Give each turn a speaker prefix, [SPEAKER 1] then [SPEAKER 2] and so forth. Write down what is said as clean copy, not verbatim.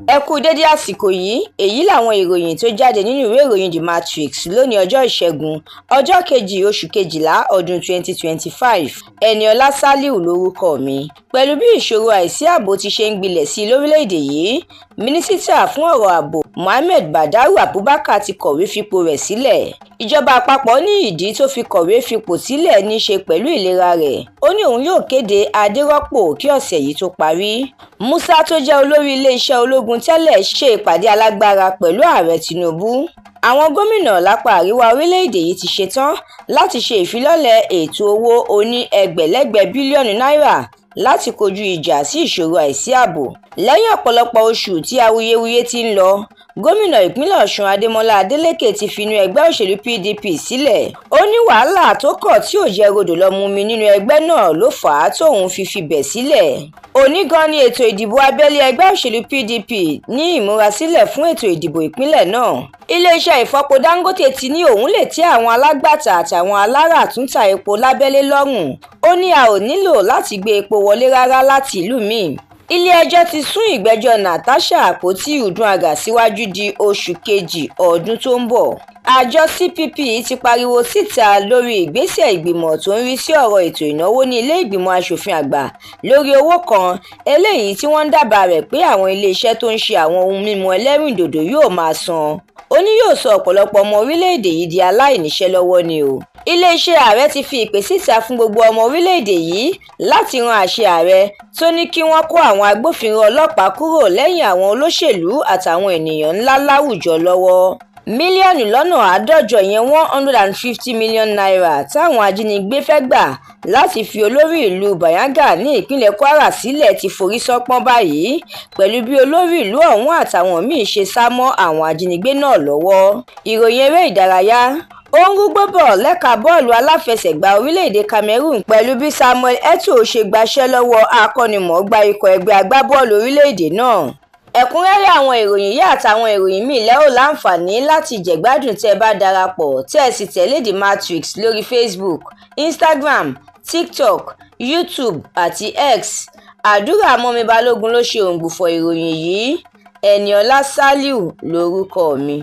[SPEAKER 1] Ẹ kú dédé àsìkò yìí. Èyí làwọn ìròyìn tó jáde nínú ìwé ìròyìn The Matrix lónìí, ọjọ́ Ìṣẹ́gun, ọjọ́ 2 oṣù kejìlá ọdún 2025. Eniola Saliu lórúkọ mi. Pẹ̀lú bí ìṣòro àìsí ààbò ti ṣe ń gbilẹ̀ sí i lórílẹ̀‐èdè yìí, Mínísítà fún ọ̀rọ̀ ààbò Mohammed Badaru Abubakar ti kọ̀wé fipò rẹ̀ sílẹ̀. Ìjọba àpapọ̀ ní ìdí tó fi kọ̀wé fipò sílẹ̀ ní í ṣe pẹ̀lú ìlera rẹ̀. Ó ní òun yóò kéde adérọ́pò kí ọ̀sẹ̀ yìí tó parí. Musa tó jẹ́ olórí iléeṣẹ́ ológun tẹ́lẹ̀ ṣe ìpàdé alágbára pẹ̀lú Ààrẹ Tinubu. Àwọn gómìnà lápá àríwá orílẹ̀-èdè yìí ti ṣetán láti ṣe ìfilọ́lẹ̀ ètò owó oní ẹgbẹ̀lẹ́gbẹ̀ bílíọ̀nù náírà láti kojú ìjà sí ìṣòro àìsí ààbò. Lẹ́yìn ọ̀pọ̀lọpọ̀ oṣù tí awuyewuye ti ń lọ, gómìnà ìpínlẹ̀ Ọ̀ṣun Adémọlá Adélèké ti finú ẹgbẹ́ òṣèlú PDP sílẹ̀. Ó ní wàhálà tó kọ̀ tí ò jẹ́ rodò lọ mumi nínú ẹgbẹ́ náà ló fà á tóun fi fibẹ̀ sílẹ̀. Òní gan ni ètò ìdìbò abẹ́lé ẹgbẹ́ òṣèlú PDP ní ìmúrasílẹ̀ fún ètò ìdìbò ìpínlẹ̀ náà. Iléeṣẹ́ ìfọpo Dangote ti ní òun lè tẹ́ àwọn alágbàtà àtàwọn aláràtúntà epo lábẹ́lé lọ́rùn. Ó ní a ò nílò láti gbé epo wọlé rárá láti ìlú míì. Ilé-ẹjọ́ ti sún ìgbẹ́jọ́ Natasha Akpoti-Uduaghan síwájú di oṣù kejì ọdún tó ń bọ̀. Àjọ CPP ti pariwo síta lórí ìgbésẹ̀ ìgbìmọ̀ tó ń rí sí ọ̀rọ̀ ètò ìnáwó ní ilé-ìgbìmọ̀ asòfin àgbà lórí owó kan eléyìí tí wọ́n ń dábàá rẹ̀ pé àwọn iléeṣẹ́ tó ń ṣe àwọn ohun mímu ẹlẹ́rìndòdò yóò máa san. Ó ní yóò sọ ọ̀pọ̀lọpọ̀ ọmọ orílẹ̀-èdè yìí di aláìníṣẹ́ lọ́wọ́ ni o. Iléeṣẹ́ ààrẹ ti fi ìpè síta fún gbogbo ọmọ orílẹ̀-èdè yìí láti ran àṣẹ ààrẹ tó ní kí wọ́n kó àwọn agbófinró ọlọ́pàá kúrò lẹ́yìn àwọn olóṣèlú àtàwọn ènìyàn ńlá láwùjọ lọ́wọ́. Mílíọ̀nù lọ́nà 150 ìyẹn ₦150 million táwọn ajínigbé fẹ́ gbà láti fi olórí ìlú Bayanga ní ìpínlẹ̀ Kwara sílẹ̀ ti forí ṣánpọ́n báyìí pẹ̀lú bí olórí ìlú ọ̀hún àtàwọn míín ṣe sá mọ́ àwọn ajínigbé náà lọ́wọ́. Ìròyìn eré ìdárayá. Ó ń rúgbó bọ̀ lẹ́ka bọ́ọ̀lù aláfẹsẹ̀gbá orílẹ̀-èdè Cameroon pẹ̀lú bí Samuel Eto'o ṣe gbaṣẹ́ lọ́wọ́ akọ́nimọ̀ọ́gbá ikọ̀ ẹgbẹ́ agbábọ́ọ̀lù orílẹ̀-èdè náà. Ẹ̀kúnrẹ́rẹ́ àwọn ìròyìn yìí àtàwọn ìròyìn míì lẹ́ ó láǹfààní láti jẹ̀gbádùn tẹ́ ẹ bá darapọ̀ tẹ́ ẹ sì tẹ̀lé The Matrix lórí Facebook, Instagram, TikTok, YouTube àti X. Àdúrà mọ́mi Balógun ló ṣe òǹgbùfọ̀ ìròyìn yìí. Eniola Saliu lórúkọ mi.